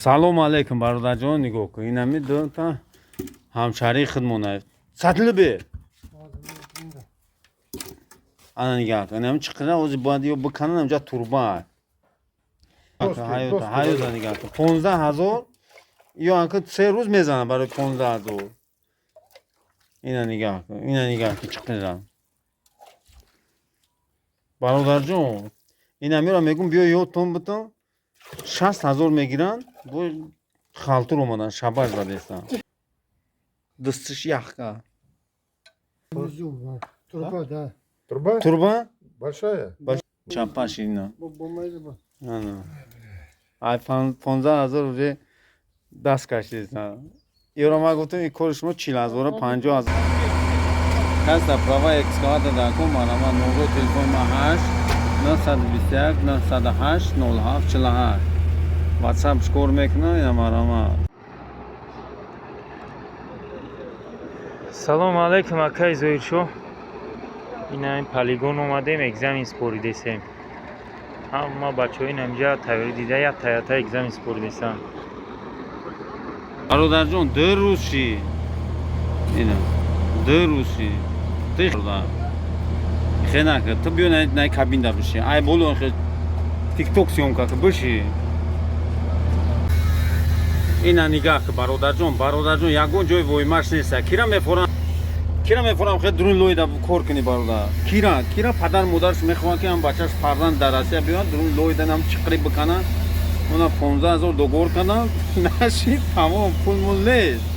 Салому алейкум, бародарҷон, нигоҳ кун, инами дута ҳамшаҳрии худмона сатлибе. Ана, нигаҳ кун, инами чиқира, ози бояд ё биканан, инҷа турба. Ҳаёта нигаҳ кун, 15 000 ё анка 3 рӯз мезанад барои 15 000. Ина нигаҳ кун, ина нигаҳ кун, чиқира, бародарҷон. Инамиро мегум, биё, ёдтон бутон, 60 000 мегиранд, бо халтур омадан, шабаш задестан, дастиш яхка. Труба, да. Труба? Труба. Большая? Чапаш ина. Ана. Ай 15 000 уже даст кашидесан. Ёро ма гуфтам, ин кори шумо 40 000, 50 000. Каста права экскаватор дар кун, марама, номерои телефони ма 8 921 908 07 48. Ватсап кор мекунам, ина, марама. Салому алайкум, акаи Зоиршоҳ. Ина, ин полигон омадем, экзамен споридесем. Ҳама бачаҳо ин ҳамҷа тайёрӣ дида, як таята экзамен споридесам. Бародарҷон, 2 рӯз ши, ина 2 рӯз ши, ти хе нака, ту биё, най кабинда биши, ай боло хе тикток съёмка ки биши. Ина нигаҳ ки, бародарҷон, бародарҷон, ягон ҷои воимаш неста. Кира мефорам, кира мефорам, хе дурун лоида кор кунӣ, бародар? Кира, кира падар модарш мехоҳанд, ки ҳам бачаш, фарзанд дар Россия биёяд, дурун лоида нам чиқри бикана? Она 15 000 договор кардам, нашид, тамом, пул мул нест.